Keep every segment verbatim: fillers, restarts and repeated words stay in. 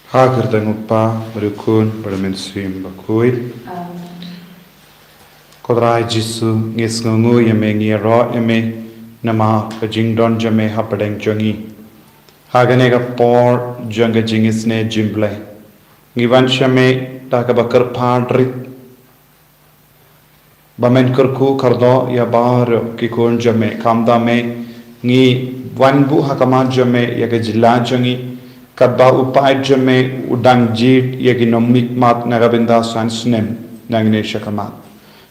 Ha ka kyrteng u Kpa, bad u Khun, bad u Mynsiem Bakhuid. Ko Trai Jisu, ngi sngewnguh ïa me, ngi ïaroh ïa me namar ka jingdon jong me hapdeng jong ngi. Ha kane ka por jong ka jingisynei jingblei, ngi wan sha me da kaba kyrpad rit ba men kyrkhu kyrdoh ïa baroh ki khun jong me. Kumta me, ngi wan buh ha khmat jong me ïa ka jylla jong ngi, katba u paid jong me u dang jied ïa ki nongmihkhmat na ka bynta san snem nangne sha khmat.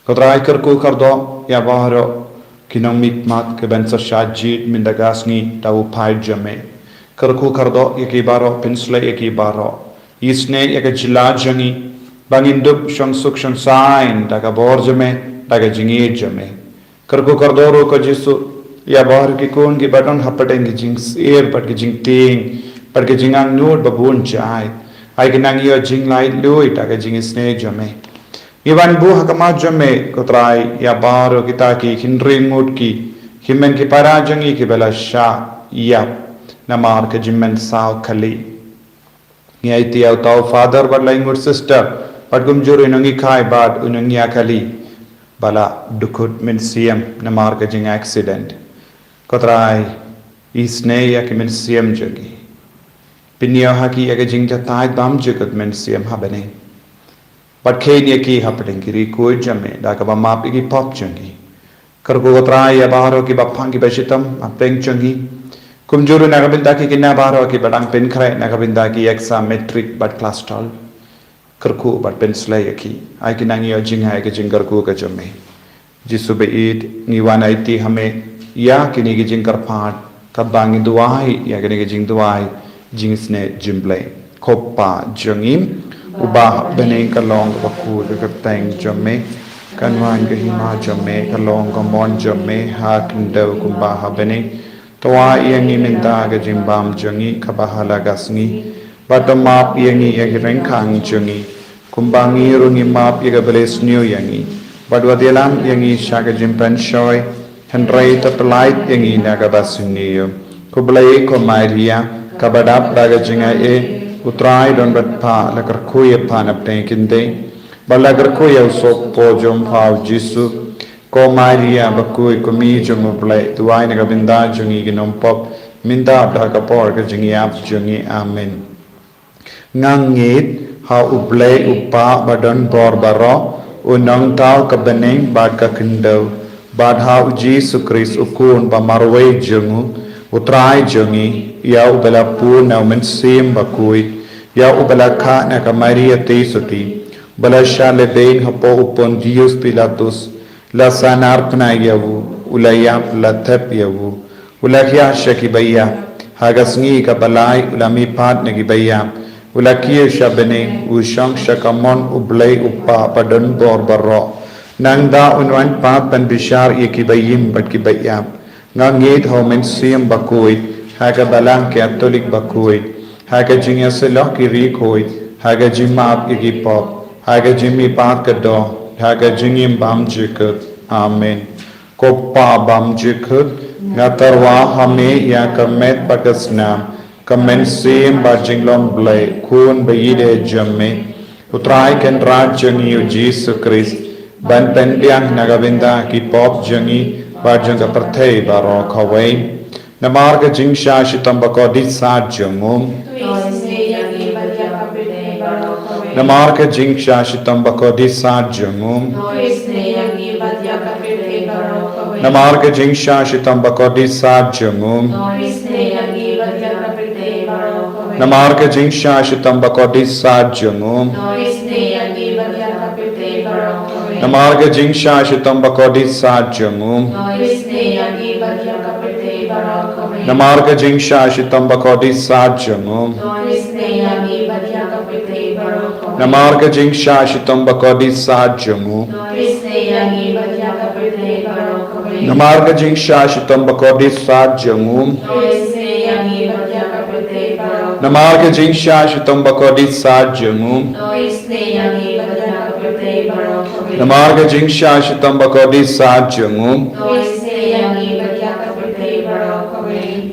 Ko Trai, kyrkhu kyrdoh ïa baroh ki nongmihkhmat kiban sa shah jied mynta ka sngi da u paid jong me. Kyrkhu kyrdoh ïa ki baroh, pynsleh ïa ki baroh. Isynei ïa ka jylla jong ngi, ba ngin dup shong suk shong saiñ da ka bor jong me, da ka jingïeit jong me. Kyrkhu kyrdoh ruh ko Jisu ïa baroh ki khun kiba don hapdeng ki jingsyier bad ki jingtieng bad ki jingangnud ba bun jait. Ai ki nang ïoh jinglaitluid da ka jingisynei jong me. Ngi wan buh ha khmat jong me, ko Trai, ïa baroh kita ki hynriew ngut ki hynmen ki para jong ngi kiba la shah ïap namar ka jingmynsaw kali. Ngi aiti ïa uta u father bad lai ngut sister, bad kumjuh ruh u nonghikai bad u nongïakali ba la dukut mynsiem namar ka jingaccident. Ko Trai, isynei ïa ki mynsiem jong ki. Pynïoh ha ki ïa ka jingjahthait bymjukut mynsiem ha bneng. Bad kheiñ ïa ki hapdeng ki riewkhuid jong me da kaba map ïa ki pop jong ki. Kyrkhu ko Trai ïa baroh kiba phang kiba shitom hapdeng jong ngi. Kumjuh ruh na ka bynta ki khynnah baroh kiba dang pynkhreh na ka bynta ki exam matric bad klas twelve. Kyrkhu bad pynsleh ïa ki. Ai ki nang ïoh jinghikai ka jingkyrkhu ka jong me. Jisu baieit, ngi wan aiti ha me ïa kine ki jingkyrpad, katba ngi duwai ïa kine ki jingduwai jingisynei jingblei. Ko Pa jong ngi uba ha bneng, ka long kaba khuid ka kyrteng jong me, kan wan ka hima jong me, ka long ka mon jong me ha khyndew kumba ha bneng. To ai ïa ngi mynta ka jingbam jong ngi kaba ha la ka sngi, bad to map ïa ngi ïa ki ryngkang jong ngi, kumba ngi ruh ngi map ïa kiba la sniew ïa ngi. Bad wat ïalam ïa ngi sha ka jingpynshoi, hynrei to pyllait ïa ngi na kaba sniew. Khublei ko Maria, kaba dap da ka jingaiei, u Trai u don bad pha. La kyrkhu ïa pha na pdeng ki kynthei, bad la kyrkhu ïa u soh jong pha u Jisu. Ko Maria bakhuid, ko Mei jong u Blei, duwai na ka bynta jong ngi ki nongpop, mynta bad ha ka por ka jingïap jong ngi. Amen. Nga ngeit ha u Blei u Kpa ba don bor baroh, u nongthaw ka bneng bad ka khyndew, bad ha u Jisu Khrist u Khun ba marwei jong u, u Trai jong ngi, ïa uba la pun na u Mynsiem Bakhuid, ïa uba la kha na ka Maria Theisotti, ba la shah lehbeiñ hapoh u Pontius Pilatus, la sahnarphna ïa u, u la ïap, la thep ïa u, u la hiar sha kiba ïap, ha ka sngi kaba lai u la mihpat na kiba ïap, u la kiew sha bneng, u shong sha kamon u Blei u Kpa ba don bor baroh. Nangta un wan pat ban bishar ïa kiba im bad kiba ïap. Nga ngeit ha u Mynsiem Bakhuid, ha ka Balang Katholik bakhuid, ha ka jingïasyllok ki riewkhuid, ha ka jingmap ïa ki pop, ha ka jingmihpat ka doh, ha ka jingim bymjukut. Amen. Ko Pa bymjukut, nga tyrwa ha me ïa ka met bad ka snam, ka mynsiem bad jinglong Blei, Khun ba ïeid jong me, u Trai Kynrad jong ngi u Jisu Khrist, ban pynbiang na ka bynta ki pop jong ngi bad jong ka pyrthei baroh kawei. Namar ka jingshah shitom bakordit sat jong u. Namar ka jingshah shitom bakordit sat jong u. Namar ka jingshah shitom bakordit sat jong u. Namar ka jingshah shitom bakordit sat jong u. Namar ka jingshah shitom bakordit sat jong u. Namar ka jingshah shitom bakordit sat jong u. Namar ka jingshah shitom bakordit sat jong u. Namar ka jingshah shitom bakordit sat jong u. Namar ka jingshah shitom bakordit sat jong u. Namar ka jingshah shitom bakordit sat jong u.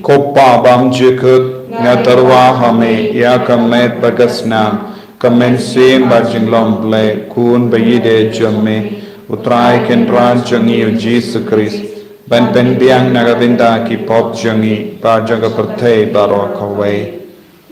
Ko Pa bymjukut. Nga tyrwa ha me ïa ka met bad ka snam, ka mynsiem bad jinglong Blei, khun ba ïeit jong me, U Trai Kynrad jong ngi U Jisu Khrist, ban pynbiang na ka bynta ki pop jong ngi bad jong ka pyrthei baroh kawei.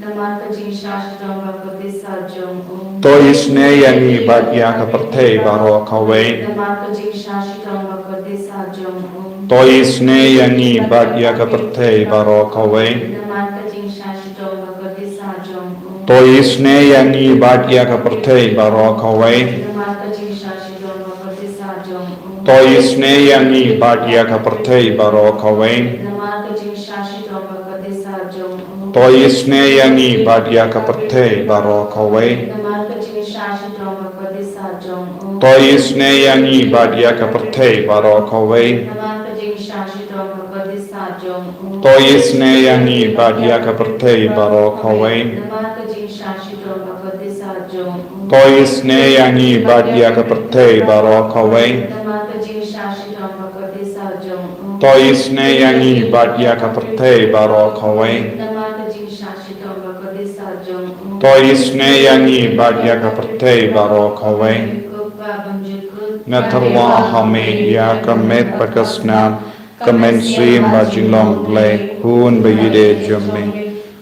Namar ka jingshah shitom bakordit sah jong u. To isynei ïa ngi bad ïa ka pyrthei baroh kawei. Namar ka jingshah shitom bakordit sah jong u. To isynei ïa ngi bad ïa ka pyrthei baroh kawei. Namar ka jingshah shitom bakordit sah jong u. To isynei ïa ngi bad ïa ka pyrthei baroh kawei. Namar ka jingshah shitom bakordit sah jong u. To isynei ïa ngi bad ïa ka pyrthei baroh kawei. Namar ka jingshah shitom bakordit sah jong u. To isynei ïa ngi bad ïa ka pyrthei baroh kawei. Namar ka jingshah shitom bakordit sah jong u. To isynei ïa ngi bad ïa ka pyrthei baroh kawei. Namar ka jingshah shitom bakordit sah jong u. To isynei ïa ngi bad ïa ka pyrthei baroh kawei. Namar ka jingshah shitom bakordit sah jong u. To isynei ïa ngi bad ïa ka pyrthei baroh kawei. Namar ka jingshah shitom bakordit sah jong u. To isynei ïa ngi bad ïa ka pyrthei baroh kawei. Namar ka jingshah shitom bakordit sah jong u. To isynei ïa ngi bad ïa ka pyrthei baroh kawei. Ko Pa bymjukut. Nga tyrwa ha me ïa ka met bad ka snam, ka mynsiem bad jinglong Blei, khun ba ïeit jong me,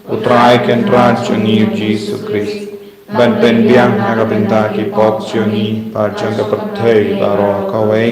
U Trai Kynrad jong ngi U Jisu Khrist, ban pynbiang na ka bynta ki pop jong ngi bad jong ka pyrthei baroh kawei.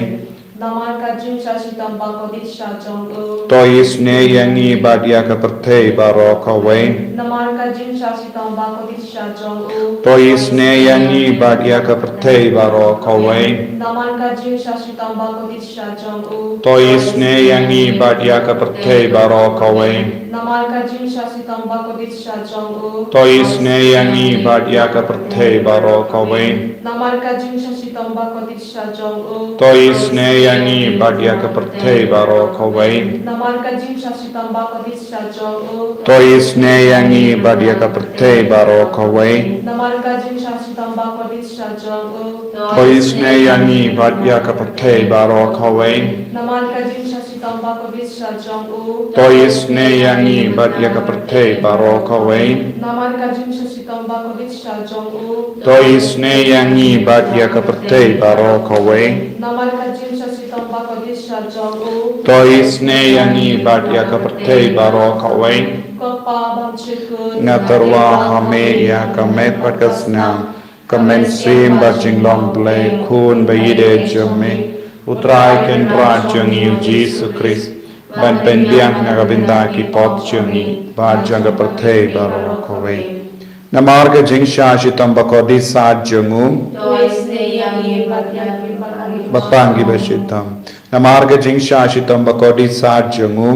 Namar ka jingshah shitom bakordit sah jong u. To isynei ïa ngi bad ïa ka pyrthei baroh kawei. Namar ka jingshah shitom bakordit sah jong u. To isynei ïa ngi bad ïa ka pyrthei baroh kawei. Namar ka jingshah shitom bakordit sah jong u. To isynei ïa ngi bad ïa ka pyrthei baroh kawei. Namar ka jingshah shitom bakordit sah jong u. To isynei ïa ngi bad ïa ka pyrthei baroh kawei. Namar ka jingshah shitom bakordit sah jong u. To isynei ïa ngi bad ïa ka pyrthei baroh kawei. Namar ka jingshah shitom bakordit sah jong u. To isynei ïa ngi bad ïa ka pyrthei baroh kawei. Namar ka jingshah shitom bakordit sah jong u. To isynei ïa ngi bad ïa ka pyrthei baroh kawei. Namar ka jingshah shitom bakordit sah jong u. To isynei ïa ngi bad ïa ka pyrthei baroh kawei. Namar ka jingshah shitom bakordit sah jong u. To isynei ïa ngi bad ïa ka pyrthei baroh kawei. Namar ka jingshah shitom bakordit sah jong u. To isynei ïa ngi bad ïa ka pyrthei baroh kawei. Ko Pa bymjukut. Nga tyrwa ha me ïa ka met bad ka snam, ka mynsiem bad jinglong Blei, khun ba ïeit jong me, U Trai Kynrad jong ngi U Jisu Khrist, ban pynbiang na ka bynta ki pop jong ngi bad jong ka pyrthei baroh kawei. Namar ka jingshah shitom bakordit sah jong u. To isynei ïa ngi bad ïa ki bapang ki bashitom. Namar ka jingshah shitom bakordit sah jong u.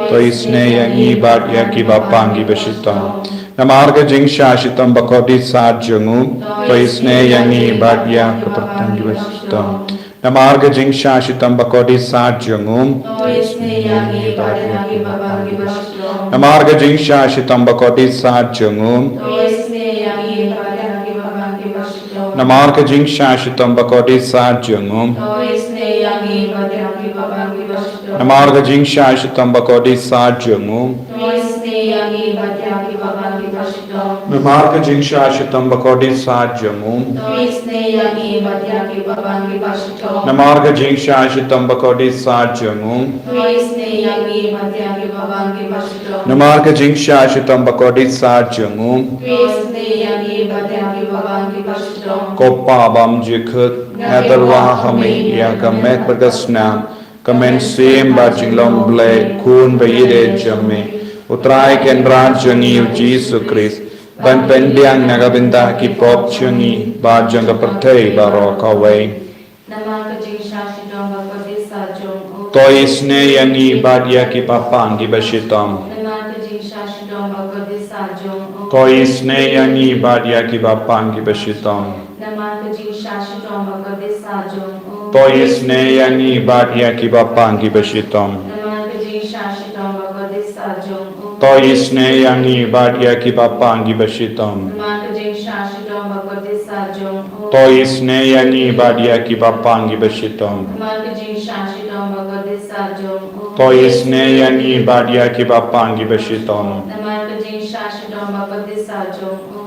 To isynei ïa ngi bad ïa ki bapang ki bashitom. Namar ka jingshah shitom bakordit sah jong u. To isynei ïa ngi bad ïa ki bapang ki bashitom. Namar ka jingshah shitom bakordit sah jong u. To isynei ïa ngi bad ïa ki bapang ki bashitom. Namar ka jingshah shitom bakordit sah jong u. To isynei ïa ngi bad ïa ki bapang ki bashitom. Namar ka jingshah shitom bakordit sah jong u. To isynei ïa ngi bad ïa ki bapang ki bashitom. Namar ka jingshah shitom bakordit sah jong u. To isynei ïa ngi bad ïa ki bapang ki bashitom. Namar ka jingshah shitom bakordit sah jong u. To isynei ïa ngi bad ïa ki bapang ki bashitom. Namar ka jingshah shitom bakordit sah jong u. To isynei ïa ngi bad ïa ki bapang ki bashitom. Namar ka jingshah shitom bakordit sah jong u. To isynei ïa ngi bad ïa ki bapang ki bashitom. Ko Pa bymjukut, nga tyrwa ha me ïa ka met bad ka snam, ka mynsiem bad jinglong Blei, khun ba ïeit jong me, U Trai Kynrad jong ngi U Jisu Khrist, ban pynbiang na ka bynta ki pop jong ngi bad jong ka pyrthei baroh kawei. Namar ka jingshah shitom bakordit sah jong u. To isynei ïa ngi bad ïa ki bapang ki bashitom. Namar ka jingshah shitom bakordit sah jong u. To isynei ïa ngi bad ïa ki bapang ki bashitom. Namar ka jingshah shitom bakordit sah jong u. To isynei ïa ngi bad ïa ki bapang ki bashitom. Namar ka jingshah shitom bakordit sah jong u. To isynei ïa ngi bad ïa ki bapang ki bashitom. Namar ka jingshah shitom bakordit sah jong u. To isynei ïa ngi bad ïa ki bapang ki bashitom. Namar ka jingshah shitom bakordit sah jong u. To isynei ïa ngi bad ïa ki bapang ki bashitom. Namar ka jingshah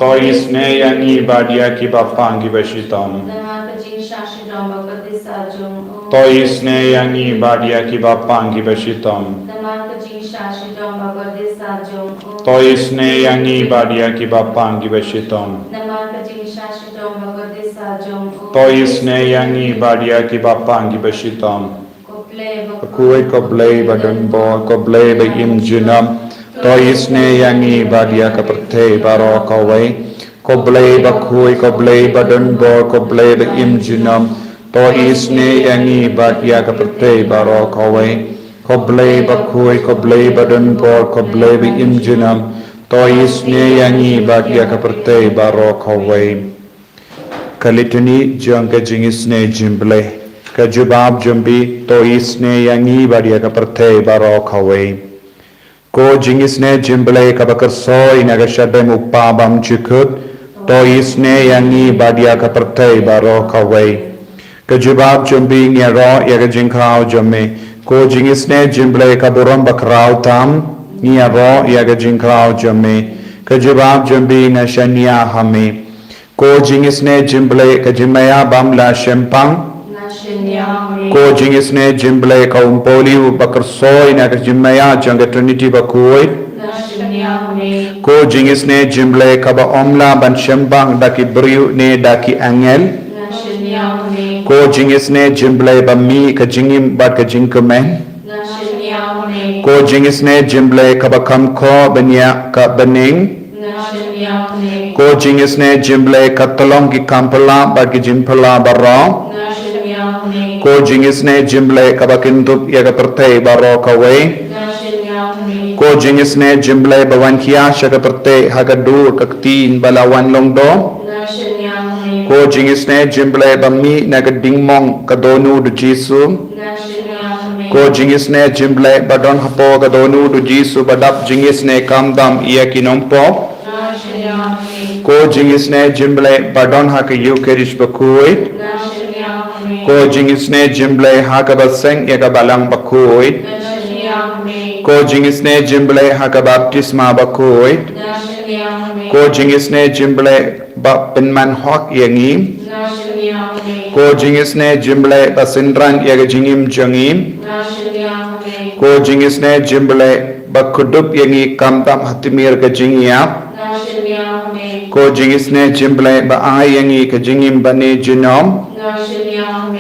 To isynei ïa ngi bad ïa ki bapang ki bashitom. To isynei ïa ngi bad ïa ki bapang ki bashitom. To isynei ïa ngi bad ïa ki bapang ki bashitom. To isynei ïa ngi bad ïa ki bapang ki bashitom. Bakhuid ko Blei ba don bor, ko Blei ba im junom. To isynei ïa ngi bad ïa ka pyrthei baroh kawei. Ko Blei bakhuid, ko Blei ba don bor, ko Blei ba im junom. To isynei ïa ngi bad ïa ka pyrthei baroh kawei. Ko Blei bakhuid, ko Blei ba don bor, ko Blei ba im junom. To isynei ïa ngi bad ïa ka pyrthei baroh kawei. Ka litani jong ka jingisynei jingblei. Ka jubab jumbi, to isynei ïa ngi bad ïa ka pyrthei baroh kawei. Ko jingisynei jingblei kaba kyrsoi na ka shadem u Kpa bymjukut, to isynei ïa ngi bad ïa ka pyrthei baroh kawei. Ka jubab jumbi, ngi ïaroh ïa ka jingkhraw jong me. Ko jingisynei jingblei ka burom bakhraw tam, ngi ïaroh ïa ka jingkhraw jong me. Ka jubab jumbi, nga shaniah ha me. Ko jingisynei jingblei ka jingmaïa bym lah shemphang. Ko jingisynei jingblei ka umpohliew bakyrsoi na ka jingmaïa jong ka Trinity bakhuid. Ko jingisynei jingblei kaba ym lah ban shemphang da ki briew ne da ki angel. Ko jingisynei jingblei ba mih ka jingim bad ka jingkmen. Ko jingisynei jingblei kaba kham khor bniah ka bneng. Ko jingisynei jingblei ka tyllong ki kam phylla bad ki jingphylla baroh. Ko jingisynei jingblei kaba kyndup ïa ka pyrthei baroh kawei. Ko jingisynei jingblei ba wan khia sha ka pyrthei ha ka dur ka ktien ba la wan long doh. Ko jingisynei jingblei ba mih na ka dingmong ka dohnud u Jisu. Ko jingisynei jingblei ba don hapoh ka dohnud u Jisu ba dap jingisynei khamtam ïa ki nongpop. Ko jingisynei jingblei ba don ha ka Eucharist bakhuid. Ko jingisynei jingblei ha kaba seng ïa ka balang bakhuid. Ko jingisynei jingblei ha ka baptisma bakhuid. Ko jingisynei jingblei ba pynman hok ïa ngi. Ko jingisynei jingblei ba synran ïa ka jingim jong ngi. Ko jingisynei jingblei ba kdup ïa ngi khamtam ha tmier ka jingïap. Ko jingisynei jingblei ba ai ïa ngi ka jingim bane junom.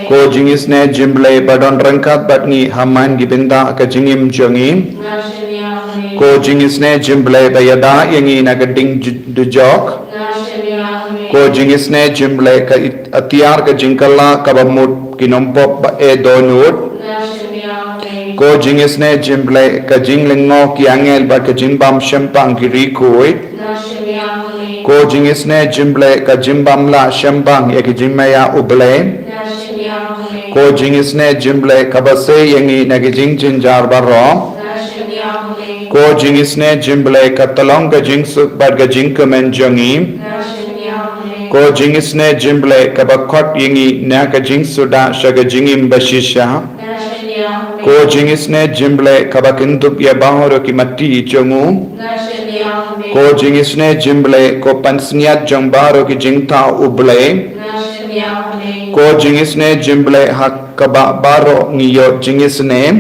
Ko jingisynei jingblei ba don ryngkat bad ngi ha man ki bynta ka jingim jong ngi. Ko jingisynei jingblei ba ïada ïa ngi na ka ding ju- dujok. Ko jingisynei jingblei ka it- atiar ka jingkylla kaba mut ki nongpop ba e dohnud. Ko jingisynei jingblei ka jinglyngngoh ki angel bad ka jingbym shemphang ki riewkhuid. Ko jingisynei jingblei ka jingbym lah shemphang ïa ka jingmaïa u Blei. Ko jingisynei jingblei kaba sei ïa ngi na ki jingjynjar baroh. Ko jingisynei jingblei ka tyllong ka jingsuk bad ka jingkmen jong ngi. Ko jingisynei jingblei kaba khot ïa ngi na ka jingsuda sha ka jingim bashisha. Ko jingisynei jingblei kaba kyndup ïa baroh ki mati jong u. Ko jingisynei jingblei ko pansngiat jong baroh ki jingthaw u Blei. Ko jingisynei jingblei ha kaba baroh ngi ïoh jingisynei.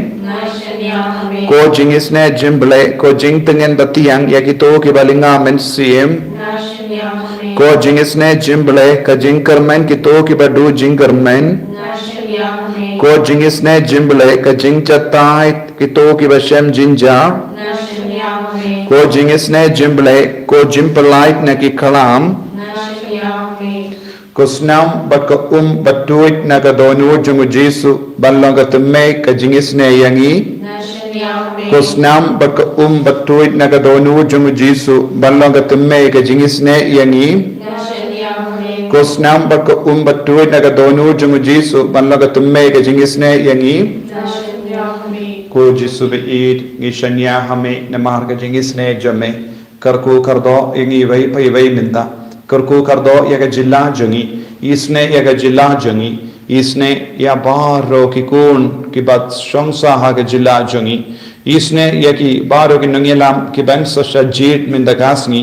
Ko jingisynei jingblei ko jingtngen batiang ïa kito kiba lynga mynsiem. Ko jingisynei jingblei ka jingkyrmen kito kiba duh jingkyrmen. Ko jingisynei jingblei ka jingjatai kito kiba shem jingjia. Ko jingisynei jingblei ko jingpyllait na ki khlam. Ko snam bad ka um batuid na ka dohnud jong u Jisu ban long ka tymmen ka jingisynei ïa ngi. Ko snam bad ka um batuid na ka dohnud jong u Jisu ban long ka tymmen ka jingisynei ïa ngi. Ko snam bad ka um batuid na ka dohnud jong u Jisu ban long ka tymmen ka jingisynei ïa ngi. Ko Jisu ba ïeit, ngi shaniah ha me namar ka jingisynei jong me. Kyrkhu kyrdoh ïa ngi iwei pa iwei mynta. Kyrkhu kyrdoh ïa ka jylla jong ngi. Isynei ïa ka jylla jong ngi. Isynei ïa baroh ki khun kiba shong sha ha ka jylla jong ngi. Isynei ïa ki baroh ki nongïalam kiban sa shah jied mynta ka sngi.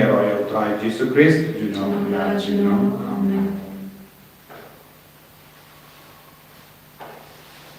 Ïaroh ïa U Trai Jisu Khrist junom la junom.